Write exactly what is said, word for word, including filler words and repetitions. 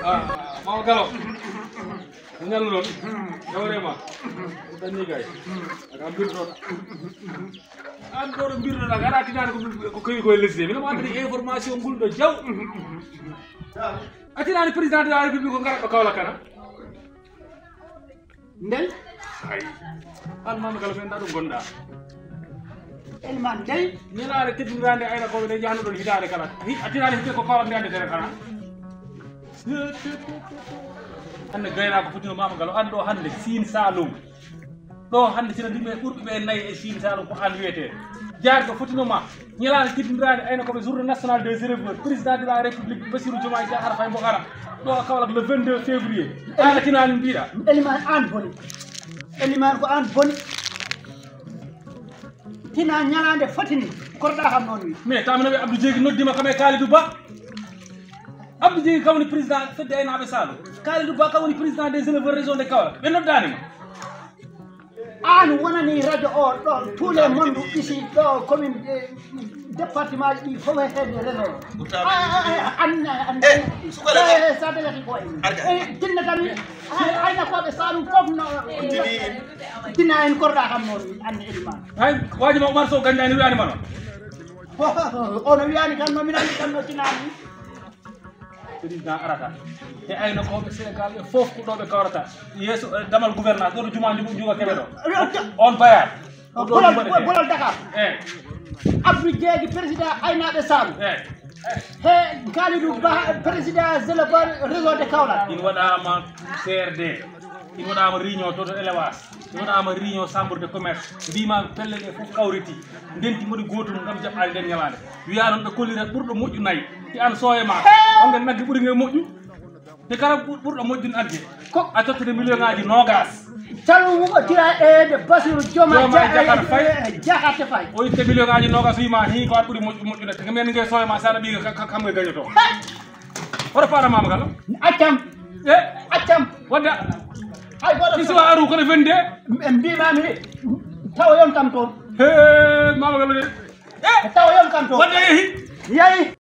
Ah, Mama Galo. Ñallu ɗon. Yawrema. Ɗanni kay. Aka mbirɗon. An ɗo ɗo mbirɗon, a gara tinani ko, ko kewi ko e lesdi. Mino ma addi information ngol ɗo jaw. A tinani président de la république ko ngara ɗo Kaolack kana. Ndey? Ay. An Mama Galo men ɗa ɗo gonɗa. Elman ndey? Ñalaare teddiniraande ayna ko ɓe jahano ɗon hitaare kala. Hi-, a tinani hite ko Kaolack nde ande tere kana. Hande gaynaako fotino Mama Galo, an ɗo hande Siin Saalum. Ɗo hande sina ndimɓe ɓurɓe ɓe nayi e Siin Saalum ko an wiyete. Jaarɗo fotino ma, ñalaande teddiniraande ayna ko ɓe journée nationale des éleveurs, président de la république Bassirou Diomaye Diakhar Faye mo ara. Ɗo Kaolack le vingt-deux février. An a tinani mbiɗa. Elman an boni. Elman ko an boni. Tina ñalaande fotini, korɗa kam noon wi. Mais tamina ɓe Abdou Diegi noddima kam e Kalidou Ba. Abdou Dieng kam woni président fedde aynaaɓe Saloum. Kalidou Ba kam woni président des éleveurs région de Kaolack. Ɓe noddaani ma. An wonani radio o ɗon, tous les monde ici ɗo, commune, eh, département ji ɗi fof e hedde région. An, an, an, eh, suka la. Eh, sa dagati ko en. Arga. Eh, tinna tan, ay, ayna ko ɓe Saloum fof no. Tinna en korɗa kam noon, an Elimane. Hay, waaji ma Oumar Sow gandani wi'ani ma noon. Ono wi'ani kam no, min anndi kam no tinani. Président arata. E aynokooɓe Sénégal ɓe fof ko ɗo ɓe kawrata. Yeeso, eh, damal gouvernance, ɗo to juma njugo, njugo keɓe ɗo. On bayar. Ko ɗo bolol, yimɓe ɗe. Bolol Dakar. Eh. Abdou Diegi, président aynaaɓe Saloum. Eh. He Kalidou Ba, président éleveur région de Kaolack. In waɗaama C R D. In waɗaama réunion to, to élevage. Mi waɗaama réunion chambre de commerce, mbima pelle ɗe fof kawriti, ndenti mboɗi gootum ngam jaɓɓaade nden ñalaande. Wiya noon ɓe kollira ɓurɗo moƴƴu nayi, ti an sooye ma, on ngen nagge ɓuri nge moƴƴu. Te kala ɓur-, ɓurɗo moƴƴu nagge, ko a tottata million ŋaaji noogas. Calwugo tira e de Bassirou Diomaye Diomaye Dia-, Diakhar Faye. Eh, Diakhaté Faye. O itte million ŋaaji noogas, wima hi ko an ɓuri moƴƴu, moƴƴu nagge. Te men nge sooye ma, sana ɓiga ka-, ka-, kam nge gañoto. Hoto paɗa Mama Galo. Accam. E? Accam. Wadde. Hay goto. Isuwa aru kono vende. En mbimami tawa yon kam toon. He, Mama Galo de. E? Tawa yon kam toon. Wadde yehi. Yehi.